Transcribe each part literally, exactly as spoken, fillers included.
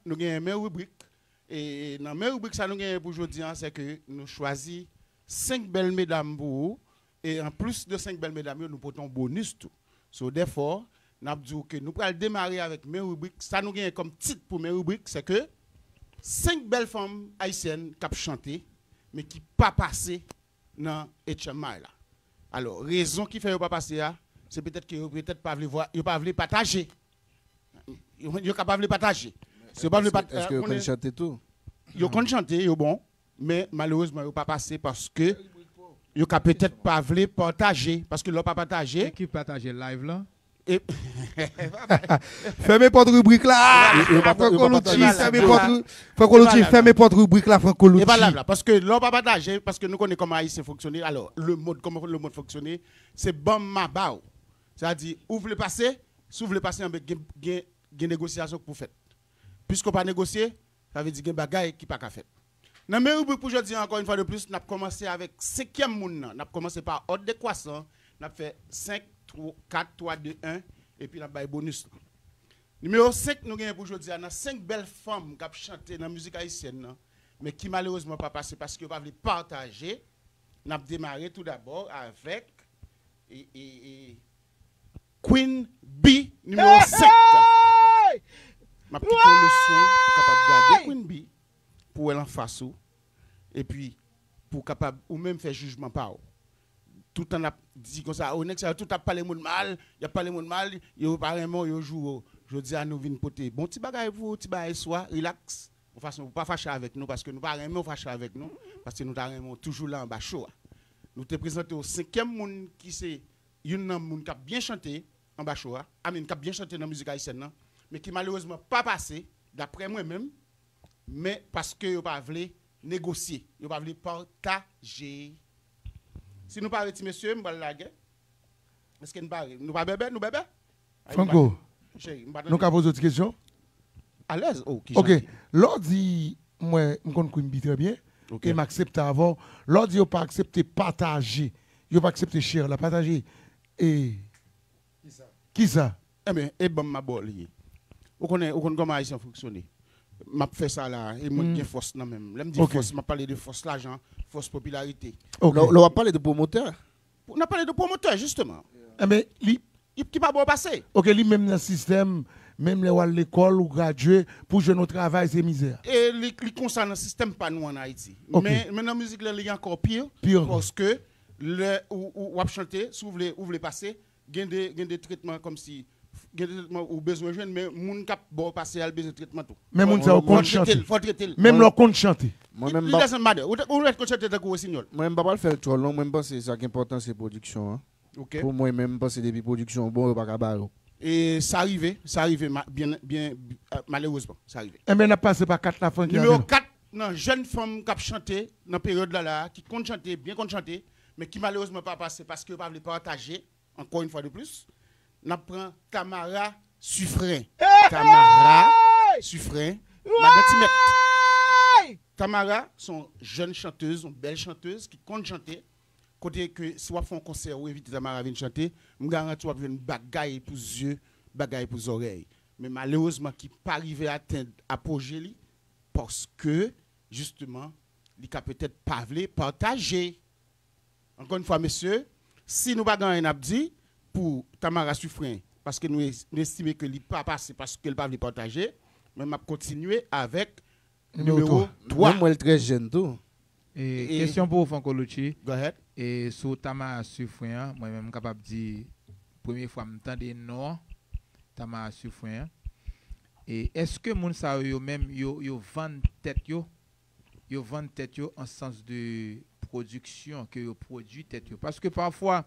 Nou genyen men ribrik. E nan men ribrik sa nou genyen pou jodi a, se ke nou chwazi senk bèl medam pou ou. E an plis de senk bèl medam yo, nou pote yon bonis tou. So, therefore, n ap di w ke nou pral demare avèk men ribrik. Sa nou genyen kòm tit pou men ribrik, se ke senk bèl fanm ayisyèn k ap chante, men ki pa pase nan H M I la. Alò, rezon ki fè yo pa pase a, se petèt ke yo petèt pa vle vwa, yo pa vle pataje. Yo, yo ka pa vle pataje. Si yo pa vle pataje, èske yo konn chante tou? Yo konn chante, yo bon, men malerezman, yo pa pase paske yo ka petèt pa vle pataje. Paske lè w pa pataje, men ki pataje live lan? E, Fèmen pòt ribrik la. Franco Lucci, fèmen pòt ri- Franco Lucci, fèmen pòt ribrik la, Franco Lucci. E pa live la, paske lè w pa pataje, paske nou konnen kòman Ayisyen fonksyone, alò, le mond, kòman le mond fonksyone, se ban m ma ba w. Sa di, ou vle pase, si w vle pase, anben gen, gen, gen negosyasyon k pou fèt. Piske w pa negosye, sa vle di gen bagay ki pa ka fèt. Nan men ribrik pou jodi a, ankò yon fwa de plis, n ap kòmanse avèk senkyèm moun nan. N ap kòmanse pa òd dekwasan, n ap fè senk, twa, kat, twa, de, en, epi n ap bay bonis lan. Nimewo senk nou genyen pou jodi a, nan senk bèl fanm k ap chante nan mizik ayisyèn nan, men ki malerezman pa pase paske yo pa vle pataje. N ap demare tou dabò avèk e, e, e, Queen B nimewo senk. M ap kite w leswen pou kapab gade Queen B, pou wè l anfas ou, epi pou kapab ou menm fè jijman pa w. Toutan n ap di konsa, o, nèg sa yo tout ap pale moun mal, y ap pale moun mal, yo pa renmen w, yo joure w. Jodi a nou vin pote bon ti bagay pou ou, ti bagay swa, rilaks. Yon fason pou pa fache avèk nou, paske nou pa renmen w fache avèk nou, paske nou ta renmen w toujou la anba cho a. Nou te prezante w senkyèm moun ki se youn nan moun k ap byen chante anba cho a, I mean, k ap byen chante nan mizik ayisyèn nan, men ki malerezman pa pase, daprè mwen menm, men paske yo pa vle negosye, yo pa vle pataje. Si nou pare, ti mesye, m pral lage. Èske n pare? Nou pa bèbè? Nou bèbè? Franco, nou ka poze w ti kesyon? Alèz. Oh, ok. Lè w di, mwen, m konn Queen B trè byen, e m aksepte avè w. Lè w di yo pa aksepte pataje, yo pa aksepte share la, pataje, e kisa? Enben, e ban m ma ba w li ye. Ou konnen, ou konn kòman Ayisyen fonksyone. M ap fè sa la, e mwen gen fòs nan men m. Lè m di fòs, m ap pale de fòs lajan, fòs popilarite. Lè w ap pale de pwomotè, N ap pale de pwomotè, jisteman. Enben, li. Li ki pa ba w pase. Ok, li menm nan sistèm, menm lè w al lekòl, ou gradye, pou jwenn yon travay, se mizè. E li, li konsa nan sistèm pa nou ann Ayiti. Ok. Men, men nan mizik la, li ankò pi. Pi ankò. Paske lè ou, ou, w ap chante, si w vle, ou vle pase, gen de, gen de tretman kòmsi gen tretman ou bezwen jwenn, men moun k ap ba w pase a, l bezwen tretman tou. Men moun sa yo konn chante. Fò trete l. Menm lè w konn chante. Mwen menm m pa. Li desann madan. Ou, ou ret konn chante tankou Wosinyòl. Mwen menm m pa pral fè l twò long, mwen m panse sa k enpòtan se pwodiksyon an. Ok. Pou mwen menm, m panse depi pwodiksyon an bon, yo pa ka bare w. E sa rive, sa rive, ma, byen, byen, euh, malerezman, sa rive. Enben, n ap pase pa kat la, Francky. Nimewo kat nan jèn fanm k ap chante nan peryòd la la, ki konn chante, byen konn chante, men ki malerezman pa pase paske yo pa vle pataje. Ankò yon fwa de plis, n ap pran Tamara Suffren. Tamara Suffren, madan Ti Mèt. Tamara se yon jèn chantez, yon bèl chantez ki konn chante. Kote ke si w ap fè yon konsè, ou envite Tamara vin chante, m garanti w ap jwenn bagay pou zye, bagay pou zòrèy. Men malerezman ki pa rive atenn apoje li, paske, jisteman, li ka petèt pa vle pataje. Ankò yon fwa, mesye, si nou pa gen anyen n ap di pou Tamara Suffren, paske nou, nou estime ke li pa pase paske l pa vle pataje, men m ap kontinye avèk nimewo twa. Mwen, mwen l trè jèn tou. E, kesyon pou ou, Franco Lucci. Go ahead. E sou Tamara Suffren an, mwen menm m kapab di, premye fwa m tande non an, Tamara Suffren an. E èske moun sa yo, yo menm, yo, yo vann tèt yo yo vann tèt yo an sans de pwodiksyon, ke yo pwodui tèt yo. Paske pafwa,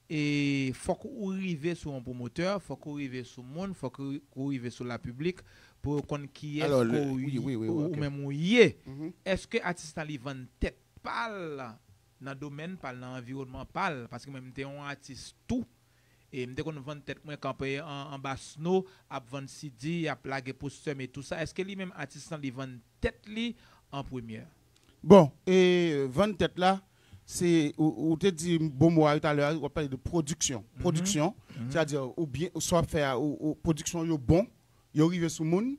e, fòk ou rive sou yon pwomotè, fòk ou rive sou moun, fòk ou, ou rive sou lapiblik pou yo konn kiyès ke ou, ou, ou menm ou ye. Èske atis la li vann tèt pa l nan domèn pa l, nan anviwònman pa l? Paske mwen, m te yon atis tou. E m te konn vann tèt mwen kanpe an, anba sno, ap vann CD, ap lage postè, e tou sa. Èske li menm atis lan, li vann tèt li an premyè? Bon, e vann tèt la, se, ou, ou te di bon mo a talè a, w ap pale de pwodiksyon. Pwodiksyon, sètadi, ou byen, sa w ap fè a, ou, ou, pwodiksyon yo bon, yo rive sou moun,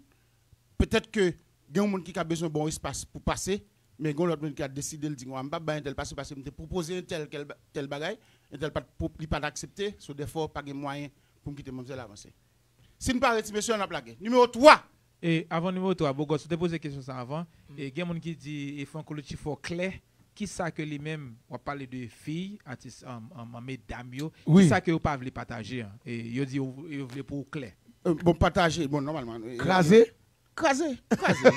Petèt ke gen yon moun ki ka bezwen bon espas pou pase, men gen lòt moun ki ka deside l di, "Mwen, m p ap bay entèl pase paske m te pwopoze entèl kèl ba- tèl bagay, entèl pa t pwo- li pa t aksepte, so dèfò pa gen mwayen pou m kite manmzèl avanse." Si n pare, ti mesye, n ap lage. Nimewo twa. E avan nimewo twa, Bogòs, ou te poze kesyon sa avan. E gen moun ki di, e Franco Lucci fò klè, kisa ke li menm, w ap pale de fi, atis, an, an, an medam yo, Wi. Kisa ke yo pa vle pataje an? E yo di yo, yo vle pou ou klè. Euh, bon, pataje, bon, nòmalman. euh, Kraze? Kraze, kraze.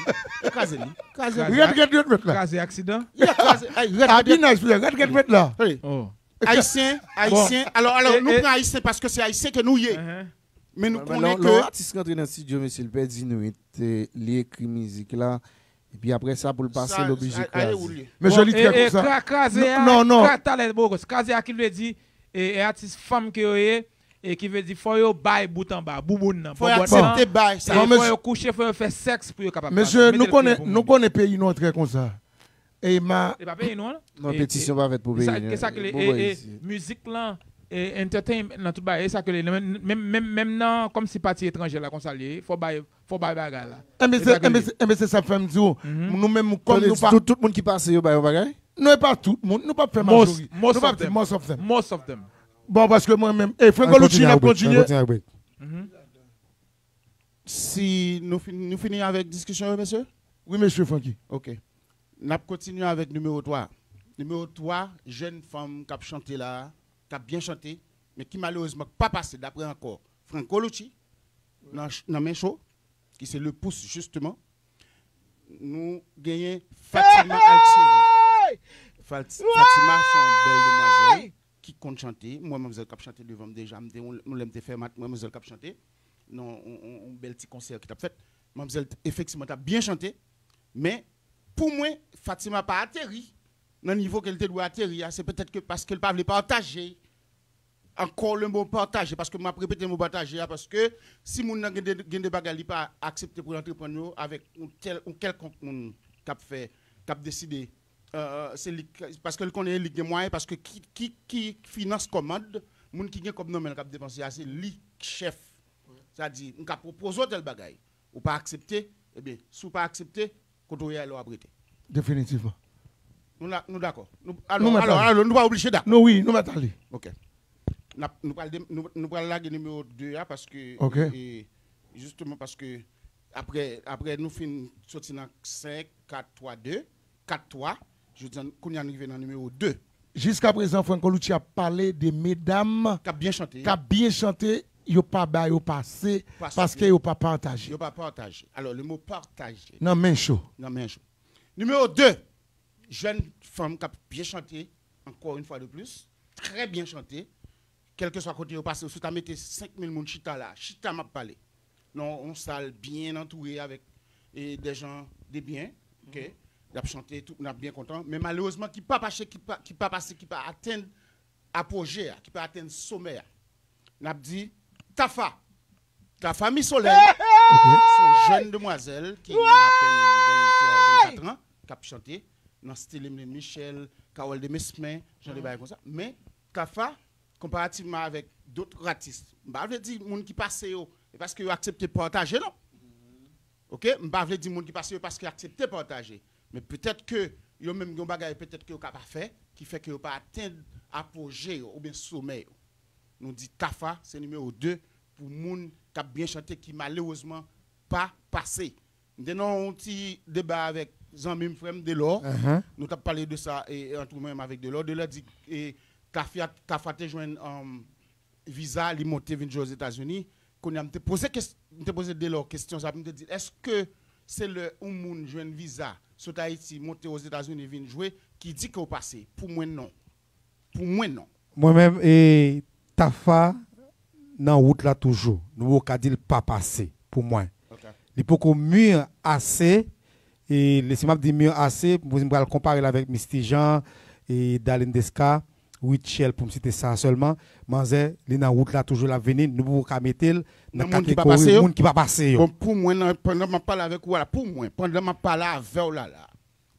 Kraze li. Kraze li. Rèd, rèd, rèd, mèt la. Kraze aksidan? Yeah, kraze. Ay, rèd, Abi rèd. nice, rèd, rèd, mèt la. Hey. Oh. Ayisyen, ayisyen. Alò, alò, E, nou e- pran ayisyen paske se ayisyen ke nou ye. Uh-huh. Men nou Men konnen lè lè yon ke atis rantre nan estidyo, mesye, li pèdi nwit, eh, li ekri mizik la. Epi apre sa, pou l pase, sa- l oblije a- ale ou kraze. li. Men joli trè konsa. Kraze a, Non, non. Kra- talè, Bogòs, kraze a ki vle di, e, e atis fanm ke yo ye, e ki vle di fò yo bay bout anba, bouboun nan. Fò bòbòt yo nan, aksepte bay sa. E Bon, men- fò yo kouche, fò yo fè sèks pou yo kapab Mesye, pase. nou Mete l konnen, klè pou nou mwen. Konnen peyi nou an trè konsa. E ma, E pa peyi nou an? Non, E- petisyon e- pa fèt pou e sa- peyi nou. e sa ke le- Bon, e- bon, e- isi. Mizik lan, e entertainment nan tout bagay, e sa ke le- menm menm menm menm nan kòmsi pati etranjè la konsa li ye, fò bay fò bay bagay la. Enben E se sa ke enben li- se- enben se sa k fè m di w, Mhm. nou menm kòm Tande, nou pa tout, tout moun ki pase yo bay yon bagay? Non, e pa tout moun, nou p ap fè Most- majorite. most Nou p ap of di them. Most of them. Most of them. Bon, paske mwen menm, e Franco Lucci, n ap kontinye. Kontinye ak break. Mhm. Si nou, fin, nou fini avèk diskisyon yo, mesye? Wi, mesye Francky. Ok. N ap kontinye avèk nimewo twa. Nimewo twa, jèn fanm k ap chante la, k ap byen chante, men ki malerezman pa pase, daprè ankò Franco Lucci, nan, nan men cho, ki se Le Pouce, jisteman. Nou genyen Fatima Altieri. Fat- Fatima se yon bèl demwazèl ki konn chante. Mwen, manmzèl k ap chante devan m deja, m te, yon lè m te fè mat, mwen, manmzèl k ap chante. Non, yon, yon, yon bèl ti konsè ki t ap fèt. Manmzèl, t- efektivman, t ap byen chante. Men, pou mwen, Fatima pa ateri nan nivo ke l te dwe ateri a. Se petèt ke paske l pa vle pataje. Ankò le mo pataje, paske m ap repete mo pataje a, paske si moun nan gen de, gen de bagay li pa aksepte pou l antreprann yo avèk yon tèl, yon kèlkonk moun k ap fè, k ap deside, euh, se li k- paske l konnen li gen mwayen, paske ki, ki, ki finans kòmand, moun ki gen kòb nan men l k ap depanse a, se li k chèf. Sa di, m ka pwopoze w tèl bagay, ou pa aksepte, ebyen, si w pa aksepte, kote w ye a, lè w ap rete. Definitivman. Nou la- nou dakò. Nou, Nou alò, mèt alò, ale. Alò, nou pa oblije dakò. Nou wi, nou mèt ale. Ok. N ap- nou pral de- nou, nou pral lage nimewo de a paske Ok. e, e, jisteman paske apre, apre nou fin soti nan senk, kat, twa, de, kat, twa, jodi a, kounye a n rive nan nimewo de. Jiska prezan, Franco Lucci ap pale de medam K ap byen chante. K ap byen chante, yo pa ba yo pase, Pase. Paske yo pa pataje. Yo pa pataje. Alò, le mo pataje. Nan men cho. Nan men cho. Nimewo de, jèn fanm k ap byen chante, encore une fois de plus, très bien chanté, kèlkeswa kote yo pase, ou sou ta mete senk mil moun chita la, chita m ap pale. Nan yon sal byen antoure avèk e, des gens de bien, ok? Y ap chante, tout moun ap byen kontan. Men malerezman, ki pa pase, ki pa, ki pa pase, ki pa atenn apoje a, ki pa atenn somè a. N ap di Tafa. Tafa Mi Solèy. Se yon jèn demwazèl ki gen apèn venntwa, vennkat an, k ap chante nan stil Emeline Michel, Carole de Mesmin, jan de bagay konsa. Men Tafa, konparativman avèk dòt atis, m pa vle di moun ki pase yo, e paske yo aksepte pataje, non. Ok? M pa vle di moun ki pase yo paske aksepte pataje. Men petèt ke yo menm gen yon bagay petèt ke yo ka pa fè, ki fè ke yo pa atenn apoje yo oubyen somè yo. Nou di Tafa, se nimewo de pou moun k ap byen chante ki malerezman pa pase. M te nan yon ti deba avèk zanmi m, frè m, Delò. Nou t ap pale de sa e, e, antre mwen menm avèk Delò. Delò di e, Tafa, Tafa te jwenn um, viza, li monte vin jwe Ozetazini. Kounye a, m te poze, m te poze Delò kesyon sa, m te di, èske se lè yon moun jwenn viza, sot Ayiti, monte Ozetazini, vin jwe, ki di ke w pase? Pou mwen, non. Pou mwen, non. Mwen menm, e, Tafa nan wout la toujou. Nou poko ka di l pa pase, pou mwen. Li poko mir ase, e, lè si m ap di mir ase, m pral konpare l avèk Misty Jean, e, Darline Desca, Rutshelle, pou m site sa sèlman. Manzè, li nan wout la toujou, l ap vini. Nou poko ka mete l nan kategori moun ki pa pase yo. Bon, pou mwen, nan, pandan m ap pale avèk ou la, pou mwen, pandan m ap pale avè w la, la,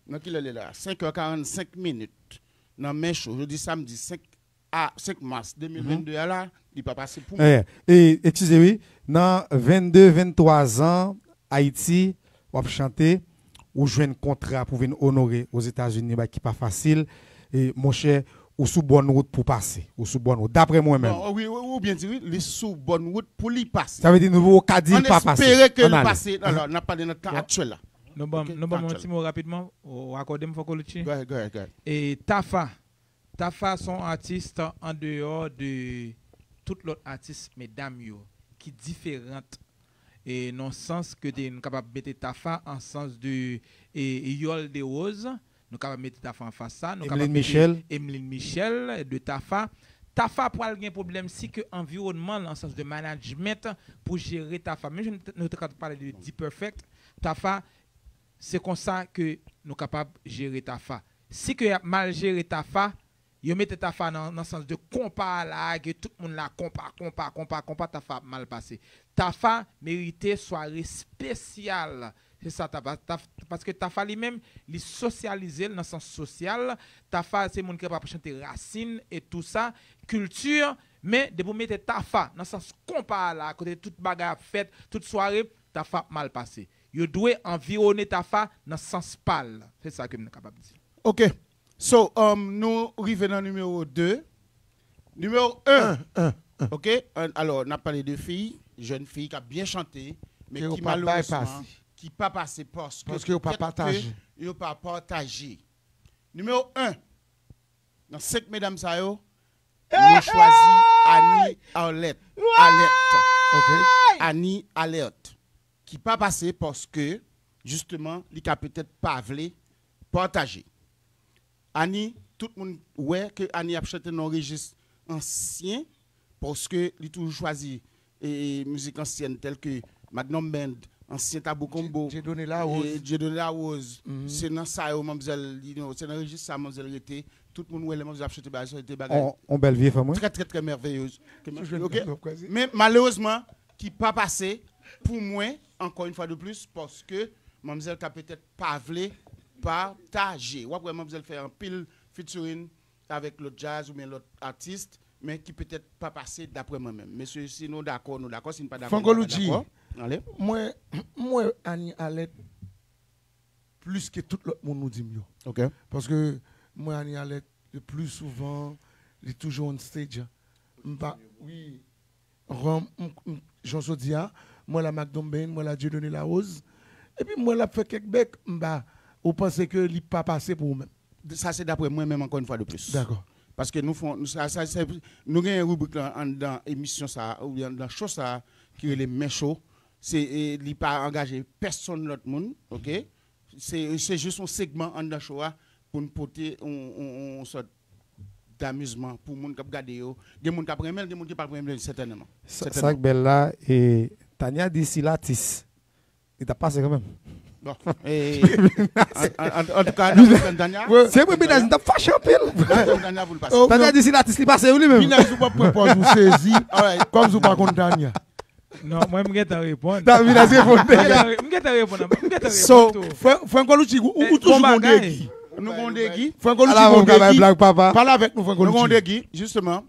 nan kilè l ye la? Senk è karannsenk minit. Nan men cho, jodi samdi senk a, senk mas de mil vennde a la, li pa pase pou mwen. E, eskize wi, nan vennde, venntwa zan, Ayiti, w ap chante, ou jwenn kontra pou vin onore Ozetazini, bagay ki pa fasil. E, monchè, ou sou bòn wout pou pase. Ou sou bòn wout. Daprè mwen menm. Bon, wi, wi, ou byen di, wi, li sou bòn wout pou li pase. Sa vle di nou poko ka di l pa pase. Ann espere ke l pase. Alò, n ap pale nan tan aktyèl la. Nou ban m, nou ban m yon ti mo rapidman. Ou akòde m, Franco Lucci? Go ahead, go ahead, go ahead. E Tafa. Tafa se yon atis andeyò de tout lòt atis medam yo ki diferan. E nan sans ke te, nou kapab mete Tafa an sans de e, Yol Desroses, nou kapab mete Tafa an fas sa, nou kapab mete Emeline Michel de Tafa. Tafa pral gen pwoblèm si ke anviwònman l an sans de management pou jere Tafa. Menm jan nou te ka pale de D-Perfect, Tafa, se konsa ke nou kapab jere Tafa. Si ke y ap mal jere Tafa, yo mete Tafa nan, nan sans de konpa a la, ke tout moun la konpa, konpa, konpa, konpa, Tafa ap mal pase. Tafa merite sware espesyal. Se sa Tafa, Taf-, paske Tafa li menm, li sosyalize l nan sans sosyal. Tafa se moun ki kapab chante rasin e tou sa, kilti, men depi w mete Tafa nan sans konpa a la, kote tout bagay ap fèt, tout sware, Tafa ap mal pase. Yo dwe anviwone Tafa nan sans pa l. Se sa ke m kapab di. Ok. So, um, nou rive nan nimewo de. Nimewo en. Ok? An, alò, n ap pale de fi, jèn fi k ap byen chante, men ki malerezman, ki pa pase paske petèt ke yo pa pataje. Nimewo en. Nan senk medam sa yo, nou chwazi Annie Arlette. Alerte. Ok? Annie Alerte. Ki pa pase paske, jisteman, li ka petèt pa vle pataje. Annie, tout moun wè ke Annie ap chante nan rejis ansyen, paske li toujou chwazi e, e, mizik ansyèn tèl ke Magnum Band, ansyen Tabou Combo, Dieudonné Larose. E, Dieudonné Larose. Se nan sa yo manmzèl, you know, se nan rejis sa manmzèl rete. Tout moun wè lè manmzèl ap chante bagay sa, se te bagay on, on bèl vye fanm, wi. Trè, trè, trè mèveyez. Ok? Men malerezman, ki pa pase pou mwen, ankò yon fwa de plis, paske manmzèl ka petèt pa vle pataje. W ap wè manmzèl fè anpil featuring avèk lòt djaz oubyen lòt atis, men ki petèt pa pase daprè mwen menm. Mesye, si nou dakò, nou dakò, si n pa dakò, nou pa dakò. Franco Lucci, mwen, mwen Annie Alerte plis ke tout lòt moun nou di m yo. Ok. Paske mwen Annie Alerte, le pli souvan, li toujou on stage. M pa, wi, Jan m, m, jan w sot di a, mwen la Magnum Band, mwen la Dieudonné Larose. Epi mwen l ap fè kèk bèk, m pa, ou panse ke li pa pase pou ou menm? Sa se daprè mwen menm, ankò yon fwa de plis. Dakò. Paske nou fon, nou, sa, sa, se, nou gen ribrik la anndan emisyon sa, oubyen anndan show sa, ki rele Men Show. Se, e, li pa angaje pèsonn lòt moun, ok? Se, se jis yon segman anndan show a pou n pote yon, yon, yon sòt damizman pou moun k ap gade yo. Gen moun k ap renmen l, gen moun ki p ap renmen l, sètènman. Sa, sa k bèl la, e, Tania di si l atis, li t ap pase kanmenm. Bon, e, an, an, an, antouka, n ap tann Tania. Se mwen, Binaz, m t ap fache anpil. N ap tann Tania pou l pase. Tania di si l atis, li pase wi li menm. Binaz, ou p ap pran pòz ou sezi, kòmsi ou pa konn Tania. Non, mwen m gentan reponn. David a reponn. M gentan re-, m gentan reponn. M gentan reponn tou. Franco Lucci, ou, ou toujou gon degi. Nou gon degi. Franco Lucci gon degi. Pale avèk nou, Franco Lucci. Nou gon degi, jisteman.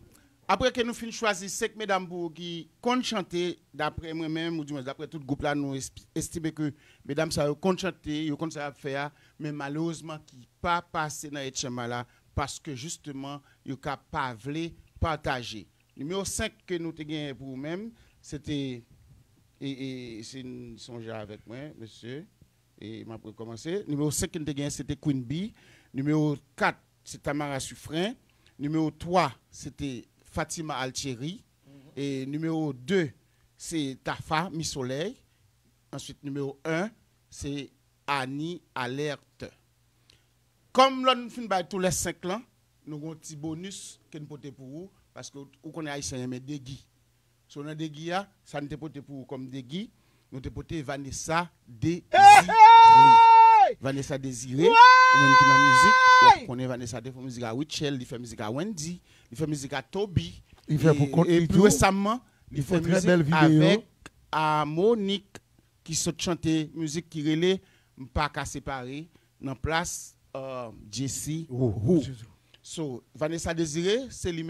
Apre ke nou fin chwazi senk medam pou ki konn chante, daprè mwen menm, oudimwens daprè tout gwoup la, nou es-, estime ke medam sa yo konn chante, yo konn sa y ap fè a, men malerezman ki pa pase nan etchenm la, paske jisteman, yo ka pa vle pataje. Nimewo senk ke nou te genyen pou ou menm, se te, e, e, si n sonje avèk mwen, mesye, e m ap rekòmanse. Nimewo senk ke n te genyen, se te Queen Bee. Nimewo kat, se Tamara Suffren. Nimewo twa, se te Fatima Altieri. E nimewo de, se Tafa Mi Solèy. Answit, nimewo en, se Annie Alerte. Kòm lè n fin bay tou lè senk lan, nou gon ti bonis ke n pote pou ou, paske ou, ou konnen Ayisyen renmen degi. So, nan degi a, sa n te pote pou ou kòm degi, nou te pote Vanessa Désiré. Vanessa Désiré, ou menm ki nan mizik, w ap konnen Vanessa te fè mizik a Rutshelle, li fè mizik a Wendy, li fè mizik a Toby. Li fè pou kont li tou. E pi resamman, li fè mizik avèk a Monique ki sot chante mizik ki rele M pa ka separe nan plas, euh, Jessie Woo. So, Vanessa Désiré, se li menm.